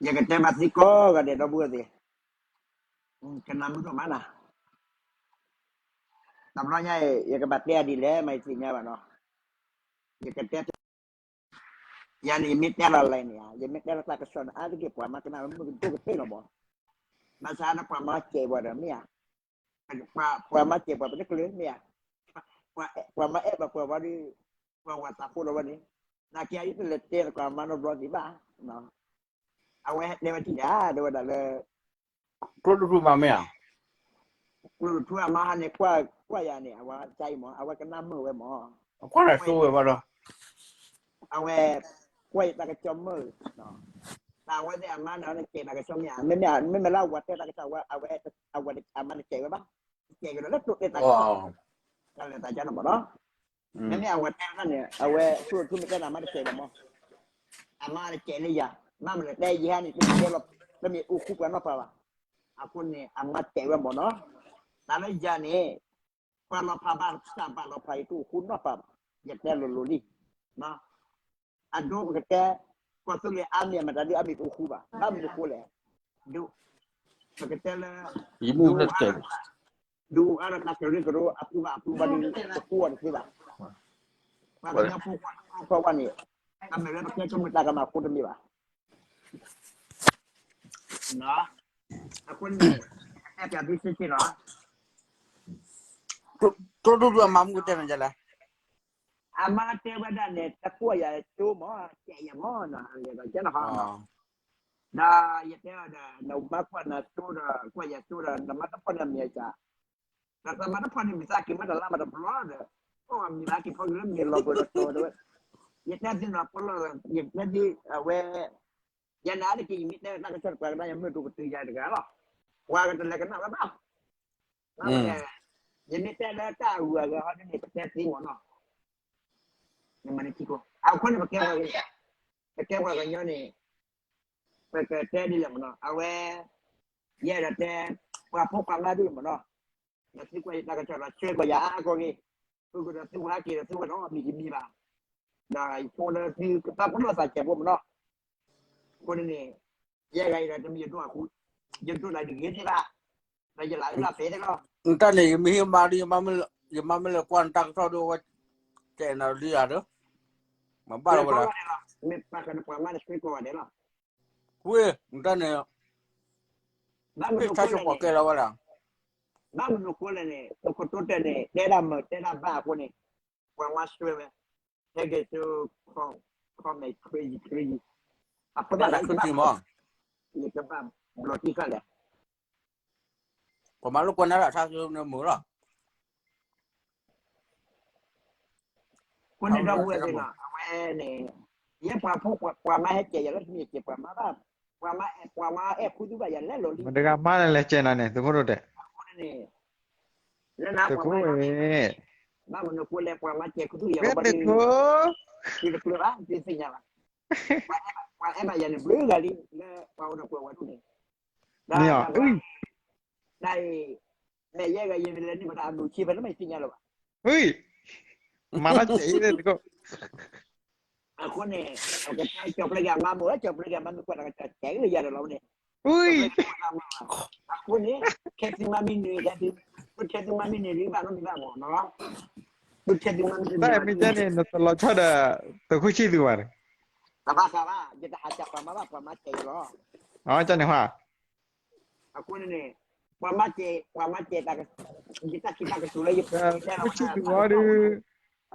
ယကတဲဘၣ်သုကိးဂၤဒဲး ဒီပုၢ်ဝဲၢ်သ့ၣ်, ကနၣ်မုာ်ဒိၣ်မးနၤ, တဘျီညါအံၤ ယကဘၣ်တဲအဒ်လဲၣ် မၤယသ့ၣ်ညါဘၣ်နီၤ, ယကတဲ ယၤန့ၣ် ယမ့ၢ်တဲလီၤလဲၣ်န့ၣ် ယမ့ၢ်တဲလီၤတၢ်ကစီၣ်န့ၣ် အါတက့ၢ်ပှၤမၤကနၣ်မုာ်ကဒိၣ်ကတၢၢ်လီၤဘၣ်, ဘၣ်ဆၣ်န့ၣ်ပှၤမၤစဲးဝဲဒီးမ့ၢ်ဧါ, ပှၤမၤစဲးပှၤပတကျၢၤမ့ၢ်ဧါ, ပှၤမၤအဲၣ်ဘၣ်ပှၤဝဲဒီး ပှၤဝၤသးဖိလီၤဝဲန့ၣ်, နာ်က့အံၤတလဲၤတဲလီၤပှၤမၤနီတဘျီဒံးဘၣ်, အဝဲဟဲတဲဝဲထံၣ်တၢ် တဲဝဲဒၣ်လၢ ကျိဒိၣ်ထူမၤမ့ၢ်ဧါ, ကျိဒိၣ်ထူအမါဟါန့ၣ် ကွၢ်ယၤန့ၣ် အဝဲကအံၤမး အဝဲကနၣ်မုာ်ဝဲမး, ကွၢ်ဆိဝဲဘၣ်ဒီး, အဝဲ ကွၢ်ယတၢ်ကစီၣ်မုာ်, တၢ်အဝဲသ့ၣ်အမါန့ၣ် နကဲးတၢ်ကစီၣ်မ့ၢ်ဧါ, မ့မ့ၢ်လၢအဝၤတဲတၢ်ကစီၣ်ဝဲ အဝဲ အဝၤတကဲးဝဲဘၣ်, တကဲးကဒီးလၢကျိတဲတၢ်ကစီၣ်, တၢ်လဲၤတၢ်ကၢန့ၣ်မးနီၤ, မ့မ့ၢ်အဝၤတဲတၢ်န့ၣ် အဝဲကျိဒိၣ်ထူမ့ၢ်တဲန့ၣ် အမါတကဲးဘၣ်မး, အမါတကဲးလၢယၤ, မ့မ့ၢ်လၢတဲယဟဲန့ၣ် တမ့ၢ်အိၣ်ဃူပှၤနီတပၤဘၣ်, အဃိန့ၣ် အမါတဲဝဲမးနီၤ, တၢ်လၢယၤန့ၣ် ပှၤလီၤဖးဘၣ်တၢ်ဘၣ်လီၤဖးအံၤတအိၣ်ဃူနီတပၤဘၣ်, ယတဲလိၤလိၤလံ, အဒိပကတဲ, ကီၢ်သူလ့ၤအါမံၤအမတၤဒုးအါမံၤတအိၣ်ဃူဘၣ်, ဘၣ်မနုၤဃိလဲၣ်, ဒုး, ပကတဲလၢ, ဒုးအိၣ်အါဒီးတၢ်ကရၢကရိအပူၤဘၣ်အပူၤဘၣ်ဒီး တဃူအီၤတသ့ဘၣ်, ပှၤကညီဖိခွါန့ၣ်, အမ့ၢ်လၢပကဲကမုာ်တၢ်ကမၣ်အဃိတမ့ၢ်ဘၣ် အဃိန့ၣ်, အဲၣ်ပၠးသုစ့ၢ်ကီးလီၤ, ကျိဒိၣ်ထူအမါမုၢ်ကတဲနၤဒ်လဲၣ်, အမါတဲဝဲဒၣ်န့ၣ် တကွၢ်ယၤကၠိမး ကဲးယၤမး, ဒီးယတဲအီၤဒီး နမါကွၢ်နၤကၠိဒီး ကွၢ်ယၤကၠိဒီး နမါတဖီၣ်န့ၣ်မ့ၢ်က, ဒီးသမါတဖီၣ်န့ၣ်မ့ၢ်သးက့ၤမ့ၢ်တလါမးတဘျီဒီး, အိၣ်မ့ၢ်သးက့ၤဖီက့ၤလၢမ့ၢ်လီၤပှဲၤလီၤတီၤတဲဝဲ, ယတဲသုနီၤ ပလီၢ်, ယတဲသု, အဝဲ, ယနာ်တက့ၢ် ယမ့ၢ်တဲတၢ်ကစီၣ်တပှၤကညီ ယမုာ်ဒိၣ်ကတုၤယၤတဂၤလီၤ, ပှၤကတလဲၤကနၣ်ဝဲဘၣ်, ယမ့ၢ်တဲလၢတၢ်အဂုၤအဂၤဟီဒ်န့ၣ် ပတဲသ့မးနီၤ, နမၤန့ၢ်ထံကီၢ် အဃိန့ၣ် ပကဲပှၤကညီန့ၣ်, ပကတဲဒ်လဲၣ်မးနီၤ အဝဲ, ယအဲၣ်ဒိးတဲ, ပှၤဖိပှၤမါဒ်မးနီၤ, ဒီးသုကွၢ်ယတၢ်ကစီၣ်ဒီး ဆှၢကွၢ်ယၤအါအါဂီၢ်ဂ့ၤ, ဃုကဒီးသုဝဲဟဲက့ၤဒီးသုဝဲဒီးမံၤတမံၤဘၣ်, ဒီးယဖိလၢသုကဘၣ်ပနီၣ်သးစဲးဖိမးနီၤ, အဃိန့ၣ်န့ၣ်, ယဲဂၤအံၤဒီးတမ့ၢ်ယဒိၣ်အဃိ, ယဒိၣ်လၢယဂ့ၤသ့ဘၣ်, ဒီးယလၢအသ့လီၤ, နတၢ်န့ၣ် ယမ့ၢ်ဟ့ၣ်မါဒီး ယမါမ့ၢ်လဲၤကွၢ်နတၢ်ကစီၣ်ဒီး အဝဲ, ကဲးနၤလံဧါဒီး, မၤဘၣ်လီၤဝဲလၢ, မ့ၢ်ပှၤကနပှၤမါန့ၣ် ဆှၢကွၢ်ဝဲဒဲးလီၤ, ဝ့ၢ် နတၢ်န့ၣ်, ဟ့ၣ်ဆါစပီးကဲလီၤဝဲလၢ ဘၣ်မနုၤအဃိလဲၣ်န့ၣ် ပခိၣ်တိတဲာ်န့ၣ် တဲဒၣ်မုာ်တဲဒၣ်ဘၣ်အဃိန့ၣ်, ပှၤမၤဆှၢဝဲ, ဟဲက့ၤဆူ, comment crazy crazy, အဖဲဘၣ်လၢယကဘၣ်ဘျီတံၢ်ဃာ်လဲၣ်, ပှၤမၤလိာ်ကွဲနၤလၢအထါကမုာ်လီၤ, အဃိန့ၣ်ဒီပုၢ်ဝဲၢ်သ့ၣ်နီၤ အဝဲန့ၣ်, ယဲပှၤဖိပှၤမါဟဲကဲးယၤလၢတမ့ၢ်ကဲးပှၤမါဘၣ်, ပှၤမါအဲၣ်ပှၤမါအဲၣ်ခူသူၣ်ဘၣ်ယၤလဲၤလိၤလံ, မတၤဂၤမါလဲၤလဲၤကဲးနၤန့ၣ် သုးခိၣ်ဒိၣ်တဲာ်, အဃိန့ၣ်န့ၣ်, လၢနပှၤမါန့ၣ်, ဘၣ်မနုၤအဃိလဲၣ် ပှၤမါကဲးခူသူၣ်ယၤဘၣ်ဒီး, သုတကျၢၤဘၣ် သုသ့ၣ်ညါဘၣ်, ပှၤအဲၣ်ဘၣ်ယၤန့ၣ် ဘျုးဂၤလံ လၢပှၤအိၣ်ဒီးပှၤဝဲဒၣ်န့ၣ်, တၢ်အံၤ, မ့ၢ်ယဲဂၤယလဲၤန့ၢ်ပတၢ်အဒိၣ်ဆံးဖဲလၢမ့ၢ်သ့ၣ်ညါလၢၤဘၣ်, မၤဘၣ်စဲးအံၤသကိး အဃိန့ၣ်, ကစၢ်ကၠီၤပျဲက့ၤအမါမုာ် ကၠီၤပျဲက့ၤအမါမုာ်ကွၢ်တၢ်ကစၢ်ကဲးလၢယၤဒီးလီၤန့ၣ်, အဃိန့ၣ်, ခဲသုမါမ့ၢ်နုၤ ခဲသု, ပထဲသုမါမ့ၢ်နုၤ ဘၣ်နီတမံၤဘၣ်မးနီၤ, ပထဲသုမါမ့ၢ်တနုၤဘၣ်န့ၣ် နတလီၤဆီဒီး, သုးခိၣ်ဆံၣ်သူးဘၣ်န့ၣ်, တဘၣ်ဃးဘၣ် ယတဟးစၢ်ပှၤမါဘၣ် ပှၤမါကဲးယၤလီၤ, န့ၣ် အဃိန့ၣ်န့ၣ်, ပှၤမါကဲး, ပှၤမါကဲး, ယတၢ်ခံတၢ်ကတိၤလၢယ, သုးခိၣ်ဆံၣ်သူးဝဲဒီး,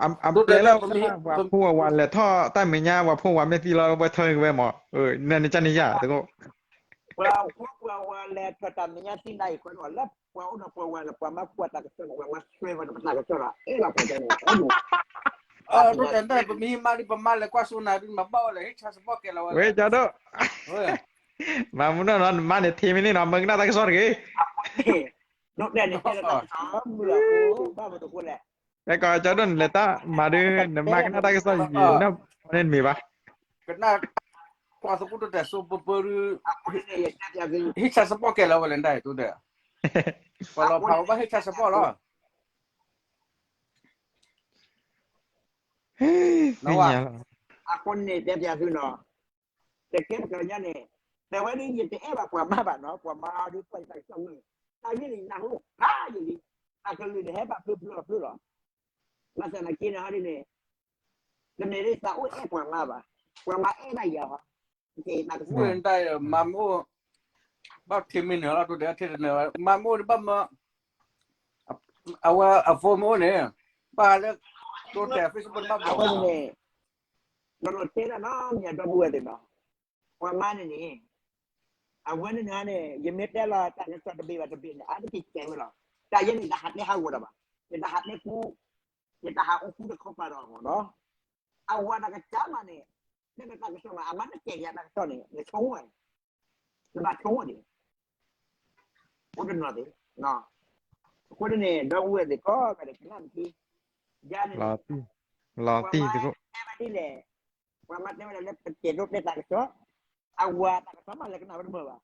အပျဲလၢပှၤဖိဝၤလဲၤထီၣ်တၢ်မဲာ်ညါ ပှၤဖိဝၤမ့ၢ်သံလီၤ ဝဲထၢက့ၤဝဲမး, နန့ၣ်ကန့ၣ်ယၤသကိး, ပှၤဖိဝၤလဲၤထီၣ်တၢ်မဲာ်ညါသံနၤအံၤ ဃီဒီးလၢပှၤအိၣ်ဒီးပှၤဝၤလၢပှၤမါကွၢ်တၢ်ကစီၣ် ပှၤမါဆှၢဝဲဒီးပတၢ်ကစီၣ်ဒီး အဲၣ်လီၤပှၤကန့ၣ်, ဒ်တဲ ပမ့ၢ်ဟံးမါဒ်ပမါလဲၤကွၢ်စိနၤဒ်မၤဘၣ်ဝဲလဲၣ် ဟ့ၣ်ဆၢစပီၣ်ကဲလီၤဝဲ, ဝဲကၠီဒိၣ်, မၤမနုၤနီၤ နမါန့ၣ်ထံမ့ၢ်န့ၣ်နီၤ မ့ၢ်ကနၣ်တၢ်ကစီၣ်တဂ့ၤ, ဒ်တဲန့ၣ် ဟဲလီၤတၢ်ကစီၣ်မုာ်အဃိ ဘၣ်မနုၤအဃိလဲၣ်, ကဲကီးကၠီဒိၣ်န့ၣ်လဲၤတၢ်မၤဒ် နမါကနၣ်တၢ်ကစီၣ်ယံၤန့ၣ်မ့ၢ်ဘၣ်, ကနၣ်, ကွၢ်သကိးတတဲစိပၢပၢဒ်, ဟ့ၣ်ဆၢစပီၣ်ကဲလီၤဝဲလဲၣ်ဒ်တဲ, ပှၤလီၤဖးဝဲဘၣ်ဟ့ၣ်ဆၢစပီၣ်လီၤ, သ့ၣ်ညါလီၤ, အဃိန့ၣ်တဲပျးသုနီၤ, တကဲပှၤကညီန့ၣ်, တဲဝဲဒ်ယတအဲၣ်ဘၣ်ပှၤမါဘၣ်နီၤ, ပှၤမါအီၤဒ်ပှၤတၢ်ကစီၣ်မုၢ်, တၢ်ဂ့ၢ်န့ၣ်နၢ်ဟူဖးယံာ်လံ, တၢ်ကလုၢ်န့ၣ်ဟဲဘၣ်ဖျိဖျိအဖျိလီၤ. ဘၣ်ဆၣ်သနာ်က့န့ၣ်ဟီဒ်န့ၣ်, တမ့ၢ်ဒ်သးအိၣ်အဲၣ်ပှၤမါဘၣ်, ပှၤမါအဲၣ်ဘၣ်ယၤဟီ, တၢ်ကစီၣ် မါမ့ၢ်အိၣ်, ဘၣ်ထံၣ်မံၤနုာ်လီၤ တိတဲထံၣ်တနုာ်, မါမ့ၢ်အိၣ်ဒ်ဘၣ်မၢ, အဝဲအ phone မ့ၢ်အိၣ်န့ၣ်, ဘၣ်လၢ တိတဲ Facebook တဘၣ်ဘၣ်န့ၣ်, နတဲဒၣ်နီၤ မ့ၢ်အဒီပုၢ်ဝဲၢ်သ့ၣ်နီၤ, ပှၤမါန့ၣ်န့ၣ်, အဝဲန့ၣ်န့ၣ် ယမ့ၢ်တဲလီၤတၢ်ကစီၣ်တဘ့ၣ်ဘၣ်တဘ့ၣ်န့ၣ် အါတက့ၢ်ကဲဝဲလီၤ, တၢ်ယဲန့ၣ် တဟးတဲဟးဂီၤဒီးဘၣ်, ယတဟးတဲကူ, ယတဟးအိၣ်ကူတခီပၤဒီးအဂီၢ်နီၤ, အဝၤတၢ်ကစီၣ်မးန့ၣ်, တဲတၢ်ကစီၣ်မး အမါတကဲယၤတၢ်ကစီၣ်န့ၣ် နဆိကမိၣ်ဝဲ, နဘၣ်ဆိကမိၣ်ဒံး, အိၣ်တနီၤသ့ၣ်, အဃိန့ၣ် ဒီပုၢ်ဝဲၢ်သ့ၣ်ကိးဂၤဒဲး ကနၣ်တက့ၢ်, ယၤန့ၣ်, လီၤတံၢ်သကိး, ပှၤမါတဲဝဲဒၣ်လၢပတဲဒိးတဲတၢ်ကစီၣ်, အဝၤတၢ်ကစီၣ်မးလၢကနၣ်ဝဲတမုာ်ဘၣ်,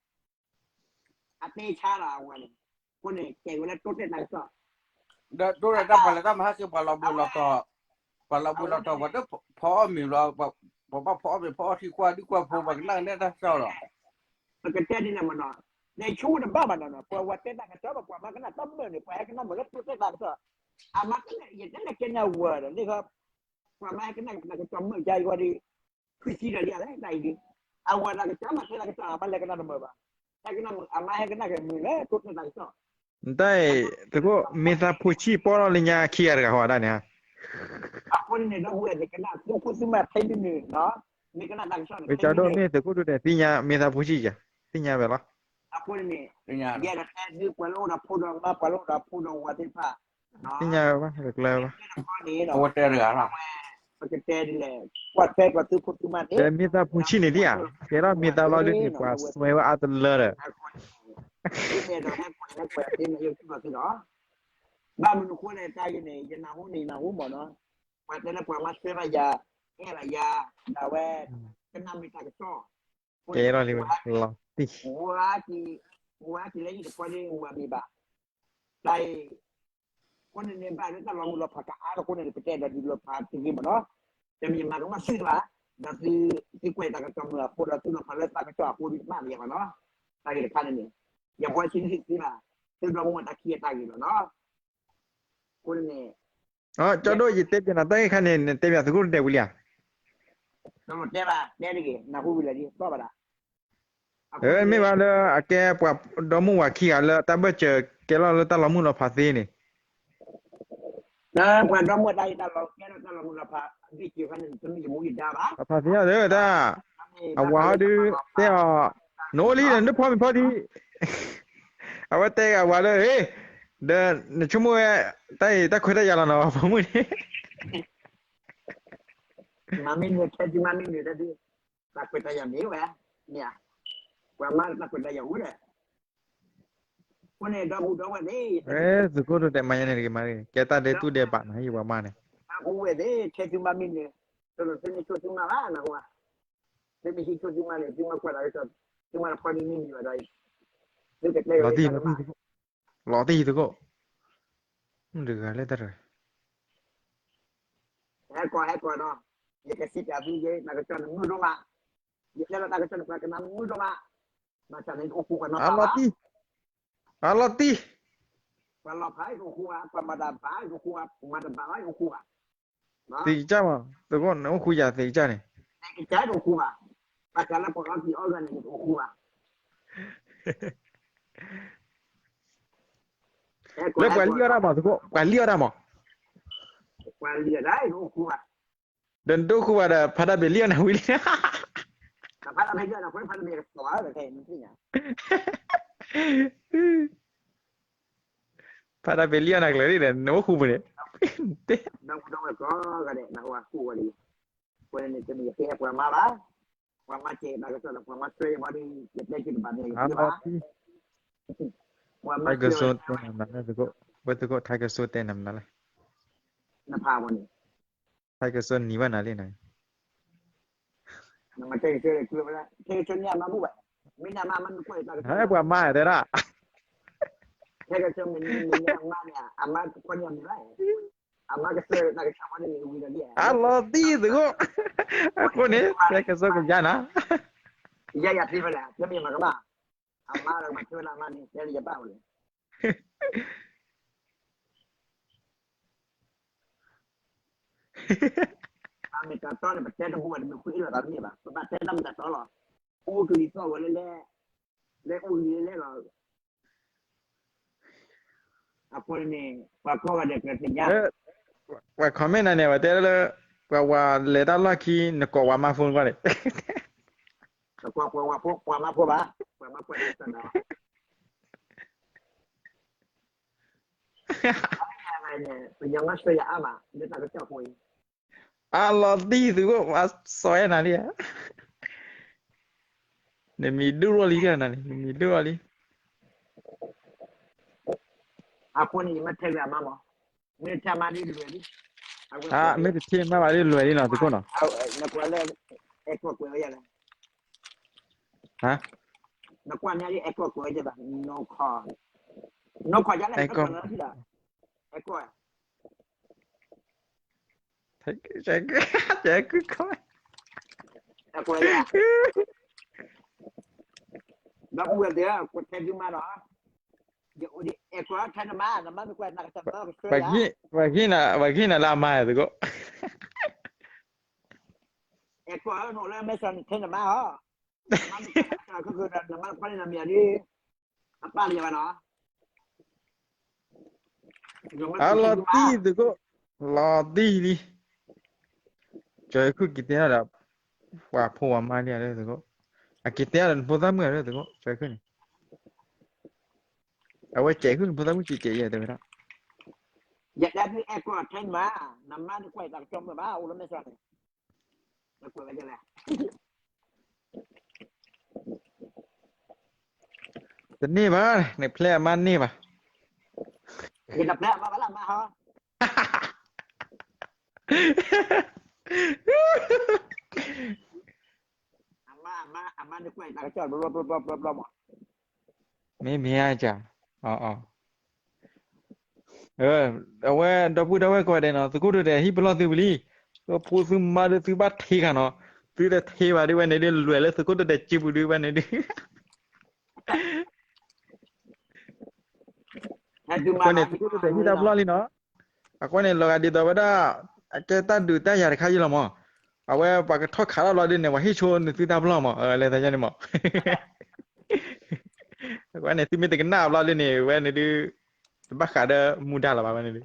အတဲဆါလီၤအဝၤန့ၣ်, အဃိန့ၣ် ကဲဝဲလၢတိတဲတၢ်ကစီၣ်, ဒီးတိတဲတၢ်ပှၤလဲၤတၢ်မၤဟါက့ၤပှၤလီၤဘှံးလီၤတီၤ, ပှၤလီၤဘှံးလီၤတီၤ ပှၤတဖီအီၣ်မ့ၤဘျီ, ပှၤဘၣ်ဖီအီၣ်မ့ၤဖီအီၣ်ထံကွၢ်ဒုကွၢ်ဖိ ပှၤကနၣ်ကနဲၣ်တၢ်ကစီၣ်လီၤ, ပကတဲဒ်လဲၣ်မးနီၤ, နဆိကမိၣ်တဘၣ်ဘၣ်နီၤ, ပှၤဝၤတဲတၢ်ကစီၣ်ဘၣ် ပှၤမါကနၣ်တမုာ်န့ၣ် ပှၤဟဲကနၣ်မ့ၢ်လၢတိတဲတၢ်ကစီၣ်, အမါတဲလဲၣ် ယတဲလဲၣ်ကဲန့ၣ်အဝၤဒီး လၢခီ, ပှၤမါဟဲကနၣ်တၢ်ကစီၣ်မုာ်ယါအံၤဝဲဒီး, ခွံဆံဒီးဒ်လဲၣ်တၢ်အံၤဒီး, အဝၤတၢ်ကစီၣ်မးတဲတၢ်ကစီၣ် အမါလဲၤကနၣ်တမုာ်ဘၣ်, ဟဲကနၣ်, အမါဟဲကနၣ်က့ၤမုာ်လၢတိတဲတၢ်ကစီၣ် တၢ်သကိး မ့ၢ်သးဖိဆံးပီထီၣ်လၢညါခံဂၤတဂၤဟီဒၣ်န့ၣ်ဧါ, အဃိန့ၣ် ဒီပုၢ်ဝဲၢ်သ့ၣ်ကနၣ်သုခိၣ်သုမါထဲတမံၤနီၤ, မ့ၢ်ကနၣ်တၢ်ကစီၣ်န့ၣ် ကၠီဒိၣ်မ့ၢ်သကိးဒိၣ်တဲသ့ၣ်ညါ မ့ၢ်သးဖိဆံးဧါ, သ့ၣ်ညါဝဲလီၤ, အဃိန့ၣ်, ယဲဒၣ်တဲသုပှၤလၢအိၣ်ဒီးဖိဒီးမါ ပှၤလၢအိၣ်ဒီးဖိဒီးဝၤသ့ၣ်တဖၣ်, သ့ၣ်ညါဝဲဘၣ် တကျၢၤဘၣ်, အဝဲတဲတဂၤလီၤ, ပကတဲဒ်လဲၣ်, ကွၢ်ထွဲကွၢ်သုခိၣ်သုမါန့ၣ်, မ့ၢ်သးဖိဆံးန့ၣ်သ့ၣ်ဧါ, ကဲထီၣ်မ့ၢ်သးလီၤဒုးန့ၣ် ပှၤစွဲဝဲအါတလၢဒီး ဒီးဟဲကွၢ်, ဟဲကွၢ်သ့န့ၣ် ယုၢ်ထီၣ်သုဒီး, ဘၣ်မနုၤအဃိလဲၣ် တၢ်အံၤန့ၣ် ယနၢ်ဟူန့ၣ် ယနၢ်ဟူမးနီၤ, ပှၤတဲလၢပှၤမၤစၢၤဘၣ်ယၤ, အဲၣ်ဘၣ်ယၤ, ဒၣ်ဝဲ, ကနၣ်မ့ၢ်တၢ်ကစီၣ်, ကဲထီၣ်လံဝဲ, ဝါကံ, ဝါကံလၢယတပှၤဒ်ဝၤမ့ၢ်ဘၣ်, တၢ်အံၤ အဃိန့ၣ်န့ၣ် ဘၣ်လၢတၢ်လီၤမုၢ်လီၤဖးကအါတဃိန့ၣ် ပတဲဒီးဒ်လီၤဖးတဂ့ၤမးနီၤ, တမ့ၢ်မၤကမၣ်သုတဘၣ်, ဒီးသု, သုကွဲးတၢ်ကစီၣ်မုာ်အဃိဒီးသုလီၤဖးလၢတၢ်ကစီၣ်အဃိဒ်မးမ့ၢ်မးနီၤ, တၢ်ဂ့ၢ်တခါန့ၣ်န့ၣ်, ယပှၤဆံးန့ၢ်သုဘၣ်, သုဒီမါတၢ်ခံအတၢ်ဂ့ၢ်လီၤနီၤ, အဃိန့ၣ်န့ၣ်, ကၠီဒိၣ် ယတဲပၠးနၤတၢ်ဂ့ၢ်ခါန့ၣ် နတဲပၠးသုးခိၣ်ဒိၣ်တဲဝံၤလံဧါ, တဲဘၣ်, တဲတဂ့ၤ, နၢ်ဟူဝံၤလံ, သီၣ်ဘၣ်ဒၣ် မ့ၢ်ဘၣ်လၢအကဲပှၤဒီမါဝၤခံဂၤလၢတၢ်ဘၢၣ်စၢၤ ကဲလီၤလၢတၢ်လီၤမုၢ်လီၤဖးသ့န့ၣ်, ပှၤဒီမါဝၤတၢ်အံၤတၢ်လီၤကဲထီၣ်တၢ်လီၤမုၢ်လီၤဖး ဘ့ၣ်စၢၤခါန့ၣ် တမ့ၢ်ယမူယဒါဘၣ်, လီၤဖးသ့အီၤဒီးတၢ်, အဝၤဟီဒုးတဲအီၤ, နအိၣ်လံဒီးနဖီမ့ၤဖီဒံး, အဝဲတဲအဝၤလၢ, ဒီးနဆိကမိၣ်ဝဲ, တၢ်အံၤတၢ်ခွဲးတၢ်ယာ်လီၤနီၤ ပိာ်မုၣ်န့ၣ် မၤမ့ၢ်နုၤ ထဲသုမၤမ့ၢ်နုၤ တၢ်ဒုး, တၢ်ခွဲးတၢ်ယာ်မ့ၢ်ဝဲ, မ့ၢ်ဧါ, ပှၤမါတၢ်ခွဲးတၢ်ယာ်အိၣ်ဒီး, အဃိန့ၣ် ဒီပုၢ်ဒီဝဲၢ်သ့ၣ်, သုးခိၣ်ဒိၣ်တဲမၤညါန့ၣ်တဂ့ၤမး, ကဲတၢ်ဒဲးတူၢ်ဒဲးဘးနၤ ယပှၤမါန့ၣ်, ဒီပုၢ်ဝဲၢ်သ့ၣ် ထဲသုမၤမ့ၢ်နုၤ, တလိၣ်သုမ့ၢ်ဆိသုမါဘၣ်နၢ်ဟူဧါ, သုမ့ၢ်ဟံးဆိသုမါန့ၣ် သုမၤကွၢ်တၢ်ကစီၣ်, သုမၤတဖီန့ၣ်မ့ၢ်နုၤဘၣ်ဒီး, သုကတဲက့ၤတၢ်တဘၣ် လီၤတံၢ်သုးခိၣ်, မုၢ်တဂၤလၢတၢ်တဂၤ, ဟဲကီး ဟဲကီးဒီး, ယကစံးပၠးသု ယတၢ်ကစီၣ်န့ၣ်မုာ်ဒိၣ်မး, ယတဲလီၤတၢ်ကစီၣ်န့ၣ် ပှၤကနၣ်မုာ်ဒိၣ်မး, ဘၣ်ဆၣ်န့ၣ် အိၣ်ဃူပှၤနီၢ်ပၢ်ဘၣ်, အလီၤတံၢ်, အလီၤတံၢ်, ပှၤလီၤဖးအိၣ်ဃူဘၣ်, ပှၤမၤတၢ်ဘၣ်အိၣ်ဃူဘၣ်, ပှၤမၤတၢ်ဘၣ်ဘၣ်အိၣ်ဃူဘၣ် သ့ကစၢ်မး, သုးခိၣ်နအိၣ်ဃူယၤသ့ကစၢ်န့ၣ်, သ့ကစၢ်တအိၣ်ဃူဘၣ်, ဘၣ်ဆၣ်လၢပှၤအီသံးအီဂၤန့ၣ် တအိၣ်ဃူဘၣ်, လၢပှၤလံၣ်အီၣ်တၢ်မးသုးခိၣ်, ပှၤလံၣ်အီၣ်တၢ်မး, ပှၤလံၣ်အီၣ်တၢ်အိၣ်ဃူဘၣ်, ဒီးနတအိၣ်ဃူဘၣ်ဒီး ဖးတၢ်ဘ့ၣ်လံၣ်အီၣ်နၤဝံၤလံ ဖးတၢ်ဘ့ၣ်လံၣ်အီၣ်နၤ ဖးတၢ်ဘ့ၣ်ကစီၣ်ဘၣ် ဖးတၢ်ဘ့ၣ်လံၣ်အီၣ်နၤကျၢၤဒ်ဒီး နအိၣ်ဃူပူၤန့ၣ်, ဒီးဒီးဝဲကီးဂၤဒဲး နဟူအဃူဝဲလံ, အဃိန့ၣ် တမ့ၢ်ယဃ့ဟဲပှၤမါဘၣ်, ပှၤမါစဲးတၢ်ကစီၣ်ဒီး ပှၤမါစဲးယဘီဒ် ယတဲက့ၤတဘၣ်န့ၣ် ယဃ့ဘၣ်, ပှၤမါစဲး ထါကစီၣ်တဲနၤမနုၤလဲၣ်, ဝဲသုးခိၣ်ထါကစီၣ်တဲနၤမနုၤလဲၣ်, နဖးဝဲန့ၣ် ထါကစီၣ်နံၤဘၣ်နၤလံနၤ, နမ့ၢ်တဲကစီၣ်န့ၣ် တဲကစီၣ်န့ၣ်အမါဘူၣ်ဘၣ်, မ့ၢ်နမါမါမ့ၢ်ကွၢ်တၢ်ကစီၣ်, ဟဲပှၤမါတဲဒၣ်, တဲကစီၣ်မ့ၢ်နမါန့ၣ် အမါကကွၢ်န့ၣ်မ့ၢ်ဘၣ်, အမါကစၢ်တၢ်ကစီၣ်ဝဲန့ၣ်ဝံၤဒီးဒ်, အလီၤတံၢ်သကိး, အဃိန့ၣ် တဲကစီၣ်ကယါနၤ, ယ ယဲယၤသ့ဖဲလဲၣ်, တဲမ့ၢ်ယမၤကမၣ်, အမါဒီးမၤသ့ဝဲဒၣ်အမါန့ၣ် တဲလၢယဘၣ်ဝဲလဲၣ်. အမ့ၢ်တၢ်တီန့ၣ် ပတဲတဘူၣ်ဘၣ် တမ့ၢ်ဃုအ့ၣ်လိာ်သးတမ့ၢ်ဘၣ်, ပဘၣ်တဲတၢ်မ့ၢ်တၢ်တီလီၤ. အိၣ်ကလံၤသီၣ်ဝဲလၢလဲၣ်, လဲၣ်အိၣ်ကလံၤလၢလဲၣ်လီၤ. အဃိန့ၣ် ပှၤကိးဂၤဒဲးကသ့ၣ်ညါ, ပှၤ comment နၤန့ၣ် ပှၤတဲလၢ ပှၤဝၤလဲၤတၢ်လီၢ်ခံ နကိးဝၤမါဖိနကွၢ်န့ၣ်, နကိးပှၤဝၤဖိ ပှၤမါဖိဘၣ်, ပှၤမါဖိန့ၣ် ပှၤမါဖိန့ၣ် ပညီမ့ၢ်ဆှၢယၤအါမး လၢတၢ်ကစီၣ်ဖိအံၤ, အလီၤတံၢ်သုးခိၣ် ပှၤစီၤအဲၣ်နၤလံဧါ, နမံၤဒိၣ်ထီၣ်လံနၤန့ၣ် နမံၤဒိၣ်ထီၣ်လံ. အဃိန့ၣ် ယမ့ၢ်ထဲလၢအမါမး, မ့ၢ်ထဲမါဒ်လွဲၢ်လံ, မ့ၢ်တထဲမါဘၣ်ဒ်လွဲၢ်လံနီၤ သုးခိၣ်နီၤ, နကွၢ်လၢ အဲၣ်ကွၢ်ကွဲးဝဲယၤလဲၣ်, နကွၢ်မ့ၢ်ဒ်အဲၣ်ကွၢ်ကွဲးဝဲယၤဘၣ်, နီၢ်ခီ, နီၢ်ခီယၤလဲၣ် အဲၣ်ကွၢ်, အဲၣ်ကွၢ် ကဲကုခီ, ဒီပုၢ်ဝဲၢ်သ့ၣ်ဧၢ ကွၢ်ထဲသုမါဒီး, ယအိၣ်ဒ်အဲၣ်ကွၢ်ထဲနမါ, နမါမ့ၢ်ကွၢ်နကတၢၢ်မၢကဆှၢယၤ, ပှၤဃ့နၤလၢအမါသုးခိၣ်, အဲၣ်ကွၢ်နအိၣ်လၢမဲဆီးန့ၣ်ထဲနမါဟီ, နမါမ့ၢ်ကွၢ်နကတၢၢ် နမါတခွါန့ၣ်နမံၤဒ် အပၢ်လၢယၤဘၣ်နီၤ, အလီၤတံၢ်သုးခိၣ်, လီၤတံၢ်လံ, ကၠီၤအဲၣ်ခုၣ်က့ၤတဲဒီး ပှၤဖိပှၤမါလံဧါလၢသုးခိၣ်, အက့ၤတဲဒီးနဖိသၣ်မုၣ်ဧါလၢသုးခိၣ် ကၠီၤအဲၣ်ခုၣ်န့ၣ်, အဝဲကၠီၤအဲၣ်ခုၣ်နဖိသၣ်မုၣ်က့ၤကဲးယဲတဲဝဲဒၣ်, ယတဲဒ်အဲၣ်ကွၢ်ထဲနမါ, နမါတကွၢ်တၢ်ကစီၣ်မုာ်ဘၣ် အိၣ်လၢမဲဆီးန့ၣ် တန့ၢ်ဘၣ်, နဖျဲအမါန့ၢ်ဘၣ်, ယတဖျဲအမါဘၣ်လၢအမါဟီ, အမါ အမါ အမါန့ၣ်ကွၢ်တၢ်ကစီၣ်ဘျီဘျီဘျီဘျီဘျီမး, မ့မ့ၢ်ဧါ, အဝဲဒီပုၢ်ဒီဝဲၢ်ကိးဂၤဒဲးနီၤ သုးခိၣ်ဒိၣ်ဒဲးဟံၣ်ပလီၢ်သုဝံၤလံ, သုဖိသုမါဒ်သုဘၣ်ထံးခါနီၤ, သုတထံးဘၣ်ဒ်ဝဲန့ၣ်ဒ် လွဲၢ်လၢသုးခိၣ်ဒိၣ်ဒဲးစုပူၤဒ်ဝဲန့ၣ်ဒ် အဃိန့ၣ် သုးခိၣ်ဒိၣ်ဒဲးဟံၣ်တၢ်ပလီၢ်လံနီၤ, အဃိန့ၣ် လီၤဂာ်ဒ်သိးဝဲဒၣ် အကဲတၢ်ဒုးတၢ်ယၤတခါယံလီၤမး, အဝဲပှၤကထီၣ်ခးထီၣ်ဘျီဒ်န့ၣ် ပှၤဟံၣ်ဆိနသုတၢ်ပလီၢ်မး လၢသးယါန့ၣ်မး, အဃိန့ၣ် သုမ့ၢ်တကနၣ်ဘျီဒ်န့ၣ် ဝဲန့ၣ်ဒ် တဘၣ်ဃးဒီးမူဒါလီၤဘၣ်ဝဲန့ၣ်ဒ်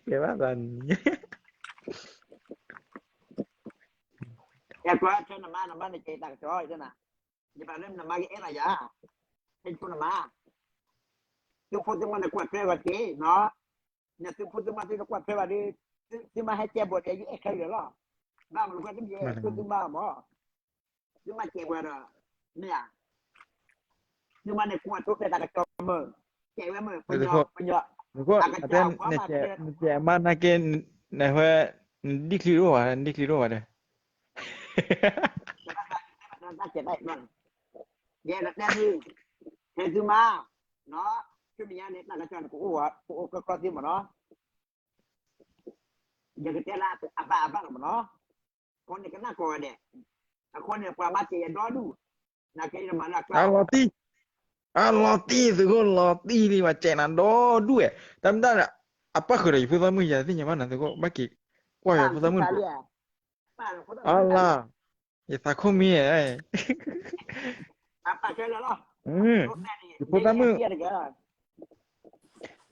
ကဲဘၣ်သးန့ၣ် ယကွၢ်ထဲနမါ နမါန့ၣ်ကဲတၢ်ကစီၣ် ယတဲနၤ, ယဘၣ်လၢနမါကအဲၣ်ဘၣ်ယၤ, ဟဲဆိနမါ, သုဖိသုမါန့ၣ်ကွၢ်ထွဲဝဲက့ၤနီၤ, နသုဖိသုမါသုတကွၢ်ထွဲဘၣ်ဒီး, သုမါဟဲကဲဘိးဒီး ယအဲၣ်ခဲလၢာ်လီၤ, ဘၣ်မနုၤဃိသုမါမၢ, သုမါကဲဝဲဒီး, မ့ၢ်ဧါ သုမါန့ၣ်ကွၢ်တိတဲာ်တၢ်ကစီၣ်မုာ်, ကဲဝဲမုာ်, ပညီ, ပညီ, အကစၢ်အပှၤမၤတဲ, နကဲအမါနာ်က့, နဝဲ, နဒံၣ်ချံတအိၣ်ဘၣ်, နဒံၣ်ချံတအိၣ်ဘၣ်ဒီး, တၢ်ကဲတၢ်အံၤ, ယဲဒၣ်တဲသု, ဟဲသုမါ, နီၤ, ဆူမဲာ်ညါန့ၣ် တၢ်ကစီၣ်န့ၣ် ကအိၣ်ကီၢ်ကီၢ်သ့မ့ၢ်နီၤ, ယကတဲလၢအဘၣ်အဘၣ်လီၤမ့ၢ်နီၤ, အဃိန့ၣ်ကနၣ်ကိးဂၤဒဲး, အဃိန့ၣ် ပှၤမၤစၢၤယၤဒီဒူၣ်, နာ်က့ယမၤလၢအကျါ, အလီၤတံၢ်, အလီၤတံၢ်သုးခိၣ်လီၤတံၢ်လံ ပှၤစၢၤနၤဒီဒူၣ်ဝဲ, တၢ်မတၤ, အပၣ်ဃုာ်ဒီးယဖိသၣ်မုၣ်ယၤသ့ၣ်ညါဘၣ်နၤသုးခိၣ် ဘၣ်က့ၤကွၢ်ယဖိသၣ်မုၣ်တကိး, အလါ, ယသးခိၣ်မံၤ, ယဖိသၣ်မုၣ်,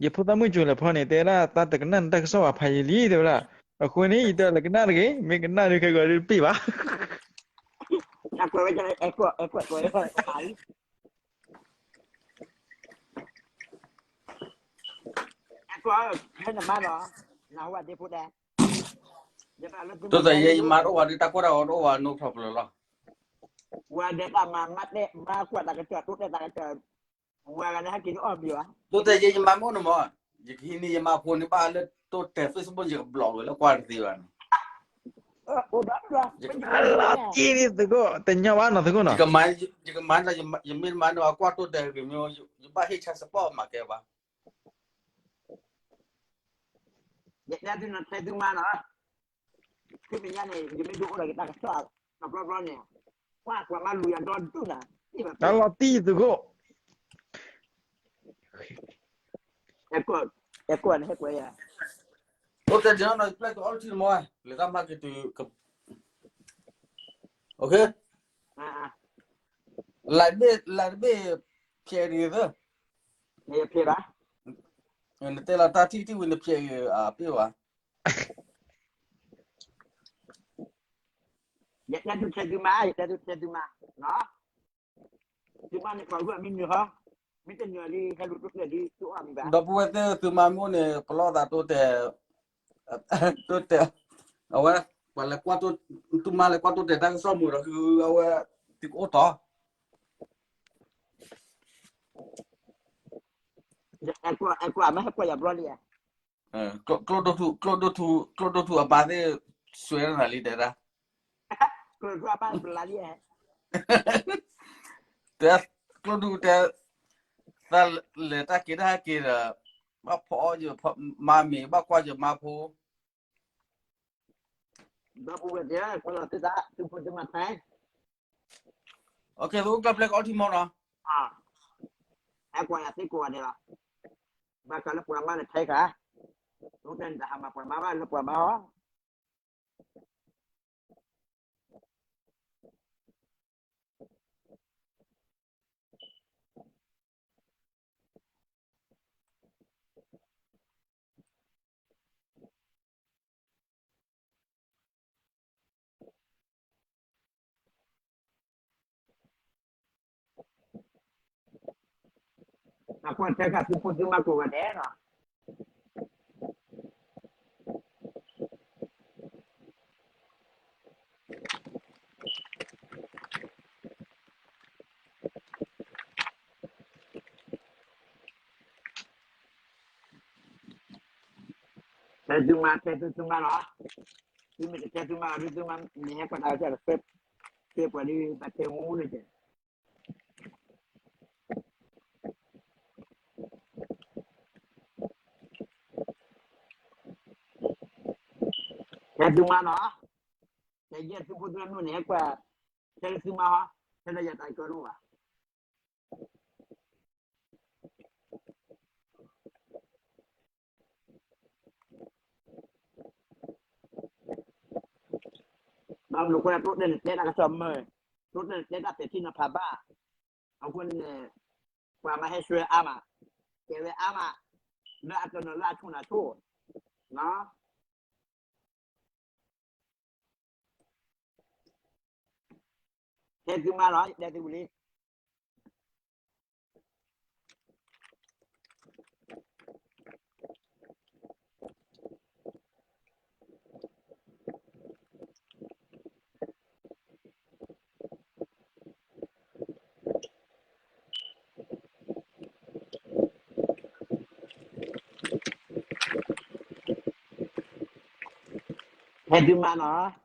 ယဖိသၣ်မုၣ်ကၠိလဲၤဖီန့ၣ် တဲဒၣ်တၢ်တကနၣ်နတၢ်ကစီၣ်ဘၣ်ဖးယံာ်လံ တဲဝဲဒၣ်, အဃိန့ၣ် ယတဲလၢကနၣ်တဂ့ၤ မ့ၢ်ကနၣ်ဒုးခဲကိးဒုးတပ့ၢ်ဘၣ်, တိၢ်သးယဲယမါတအိၣ်ဘၣ်ဒုး တၢ်ကွၢ်တၢ်အီၤတအိၣ်ဘၣ် no problem လီၤ, ဝဲဒၣ်တၢ်မၤမၤတဲ မၤကွၢ်တၢ်ကစီၣ် တိၢ်တဲာ်တၢ်ကစီၣ်, ဝဲဂၤန့ၣ်ဟဲက့ၤဒုးအီၣ်မ့ၤဘၣ်, တိၢ်သးယဲယမါမ့ၢ်အိၣ်နမီၢ်, ယကဟံးန့ၢ်ယမါဖိန့ၣ် ဘၣ်လၢတိၢ်တဲာ် Facebook ယက block ဝဲလၢကွၢ်တသ့ဘၣ်န့ၣ်, အလီၤတံၢ်လံသုးခိၣ် တညီဘၣ်နီၤသုးခိၣ်နီၤ, ယကမၤ, ယမ့ၢ်မၤန့ၣ် အကွၢ်တိၢ်တဲာ်ဂ့ၤမ့ၢ်, ယဘၣ်ဟ့ၣ် child support မၤကဲဘၣ်, ယတဲသုနထဲသုမါနီၤ, ခဲမ့ၢ်ညါန့ၣ် ယမ့ၢ်ဒုးအိၣ်ဒီးယတၢ်ကစီၣ်တဘျီဘျီန့ၣ်, ကွၢ်ကွၢ်မးလူၤယၤဒီဒူၣ်နၤ, တၢ်လီၤတံၢ်သုးခိၣ်, အဲကွၢ်နဟဲကွၢ်ယၤ, အိၣ်တဲဒ်နီၤ ပျဲၢ်ကအီၣ်ထံတမီၤ, လဲၤတၢ်မၤက့ၤတုၤ, လၢတဘ့ၣ်, လၢတဘ့ၣ်, ဖျဲးဒ်သိး, နတဲလီၤတၢ်ထံၣ်ထံၣ်ဝံၤနဖျဲးအပ့ၢ်ဝဲ ယတဲသုထဲသုမါ, ယတဲသုထဲသုမါ, သုမါန့ၣ် ပှၤဂုၢ်အမံၤနုၤဟီ, မ့ၢ်တနုၤလံ ဟဲလူၤတိၢ်ကျဲၤဒ်သုအီၣ်မံၤဘၣ်. ဒီပုၢ်ဝဲၢ်သ့ၣ် သုမါမ့ၢ်အိၣ်န့ၣ် ပလီၢ်သးတိတဲာ်, တိတဲာ်, အဝဲ, ပှၤလဲၤကွၢ်တိၢ်, သုမါလဲၤကွၢ်တိၢ်တဲာ်တၢ်ကစီၣ်မုာ်ဒီး ဃုအဝဲ, သုကအိၣ်တီၢ် အဲကွၢ်, အဲကွၢ်, မ့ၢ်ဟဲကွၢ်ယၤဘျီလံဧါ. ကျိဒိၣ်ထူ, ကျိဒိၣ်ထူ, ကျိဒိၣ်ထူအမါသ့ၣ် ဆွဲနၤလံတဲဒၣ်, ကျိဒိၣ်ထူအမါဘျါလံ, တဲ, ကျိဒိၣ်ထူတဲ, သးလဲၤတၢ်က့ၤတၢ်ဟဲက့ၤဒီး, ဘၣ်ဖီအီၣ်ယမါမ့ၤ ဘၣ်ကွၢ်ယမါဖိ, ဒီပုၢ်ဝဲၢ်သ့ၣ်, ကွၢ်လီၤသုသး သုဖိသုမါထဲ အိၣ်ကျၢၢ်ပျဲၢ်ကအီၣ်ထံမီၤနီၤ, ဟဲကွၢ်ယၤသ့ကိးဂၤဒဲးလီၤ, ဘၣ်ဃးလၢပှၤမါန့ၣ်ထဲခါ, အိၣ်တဲန့ၣ်တဟါမၤပှၤမါဘၣ်လၢပှၤမါအီၤ အဃိထဲခါသုဖိသုမါကိးဂၤဒဲးနီၤ ထဲသုမါ ထဲသုမါလီၤ, သုမ့ၢ်တထဲသုမါ ဒုသုမါမ့ၢ်ဟဲကွၢ်တၢ်ကစီၣ်ဒီး ဖဲပှၤဒုးတၢ်ထဲမူန့ၣ်ကဲ ထဲသုမါနီၤ, ထဲယဲၢ်သုဖိသုမါန့ၣ်ဟဲကွၢ်, ထဲသုမါဟီ, ထဲလၢယတၢ်ကီတအိၣ်ဘၣ် ဘၣ်မနုၤဃိလၢကျိတဲန့ၣ်တဲတၢ်ကစီၣ်မုာ်, ကျိတဲန့ၣ်တဲတၢ်ပဲာ်ထံနီၤဖးဘၣ်, အဃိန့ၣ်, ပှၤမၤဟဲဆှၢအါမး, တဲဝဲအါမး, လၢအတနီၤလၢအဆိၣ်နၤဆိၣ်, ထဲသုမါလီၤ ယတဲသုဝံၤလံ ထဲသုမါနီၤ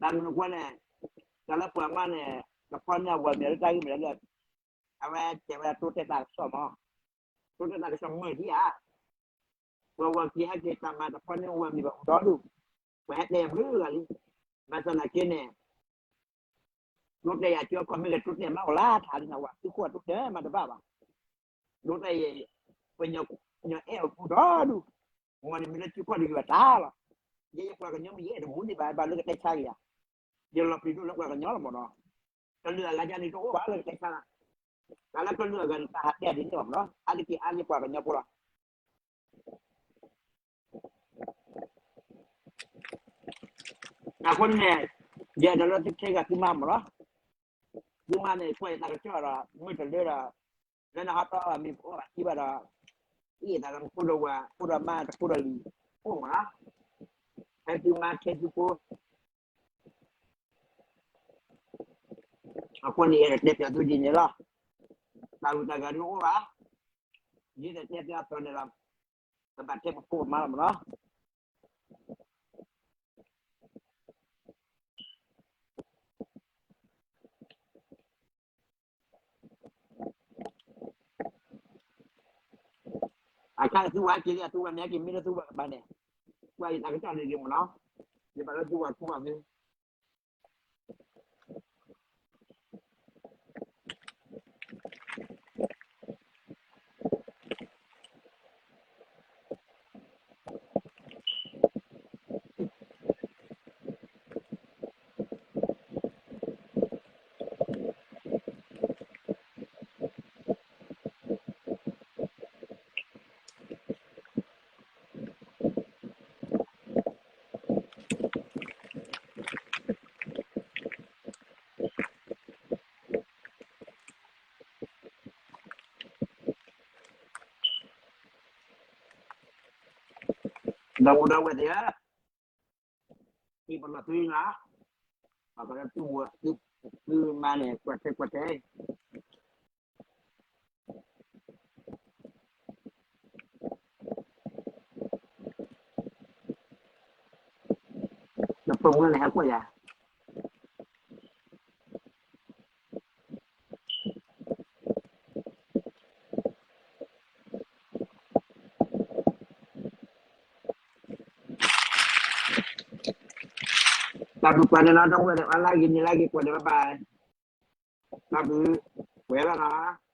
တၢ်မနုၤအဃိန့ၣ်, တၢ်လၢပှၤမါန့ၣ်, တဖီန့ၢ်အဝၤမ့ၤလၢတၢ်ဂ့ၢ်မ့ၢ်လၢ, အဝဲတဲဝဲဒၣ်ကျိတဲတၢ်ကစီၣ်မး, ကျိတဲတၢ်ကစီၣ်မုာ်ဒံးဧါ, ပှၤဝၤခံဟဲက့ၤတၢ်မၤတဖီန့ၢ်ဝၤမ့ၤဘၣ်အိၣ်ဒီဒူၣ်, ပှၤဟဲတဲယၤဘျုးဂၤလံ, ဘၣ်ဆၣ်သနာ်က့န့ၣ် ကျိတဲယၤကၠီကီၢ်မ့ၢ်ဂ့ၤကျိတဲမးအိၣ်လၢထးလံနဝၤ သုခိၣ်အကျိတဲမးတဘၣ်ဘၣ်, ကျိတဲယၤ, ပှၤကညီအဲၣ်အီၤပူၤဒီဒူၣ်, မ့ၢ်န့ၣ်မ့ၢ်လၢကၠီကီၢ်တဂ့ၤဘၣ်တၢ်လီၤ, ယဲယပှၤကညီမ့ၢ်ယအဲၣ်တမူန့ၣ်ဘၣ် ဘၣ်လၢကတဲဆါက့ၤယၤ, ယလီၤပျံၤဒိၣ်လၢပှၤကညီလီၤမးနီၤ, ကလုာ်အဂၤယါန့ၣ်တအိၣ်ဘၣ်လၢကတဲဆါ, တၢ်လၢကလုာ်အဂၤန့ၣ် တၢ်ဟးတဲဒ်န့ၣ်ဘၣ်မးနီၤ အါတက့ၢ်အါန့ၢ်ပှၤကညီဖိလီၤ အဃိန့ၣ်, ယအဲၣ်ဒိးလၢသုထဲဂၤသုမါမးလီၤ, သုမါန့ၣ် ကွၢ်ယတၢ်ကစီၣ်ဒီး မုၢ်တလၢဒီး, လၢနဟးတီၢ်မ့ၢ်ပအိၣ်ဘၣ်ထံဘၣ်ဒီး, အံၤသးလၢဖိဒီးဝၤ ဖိဒီးမါတဖိဒီးလံၤ, အိၣ်မးလီၤ, ထဲသုမါထဲသုဖိ အဃိန့ၣ် ယအဲၣ်ဒိးတဲပၠးသုဒ်န့ၣ်လီၤ, တၢ်ဂုၤတၢ်ဂၤဒုးအိၣ်ဘၣ်, ယဲဒၣ်တဲသ့အသီန့ၣ်ဒီး ပဘၣ်တဲပကိးမးလီၤမးနီၤ. အခဲအံၤသူဝဲက့ၤလံ အသူဝဲမ့ၢ်ဟဲက့ၤမ့ၢ်လၢသူဝဲကဘၣ်န့ၣ်, ကွၢ်ယတၢ်ကစီၣ်န့ၣ်က့ၤမးနီၤ, ယဘၣ်လၢသူဝဲခူၣ်ဘၣ်မ့ၢ် ဒီပုၢ်ဒီဝဲၢ်သ့ၣ်ဧၢ, ဟံၣ်ပလီၢ်သုနၤ, ပှၤကလၢသုဝဲ, သုမါန့ၣ် ကွၢ်ထဲကွၢ်ထဲ, ဒီးပမုၢ်န့ၣ်ဟဲကွၢ်ယၤ တၢ်ဘျုးပှၤန့ၣ်လီၤ ဒီပုၢ်ဝဲၢ်သ့ၣ် အီၣ်လၢဂ့ၤ နံၤလၢဂ့ၤ ကွၢ်န့ၣ် bye bye, တၢ်ဘျုး, ပှဲၤလီၤနီၤ.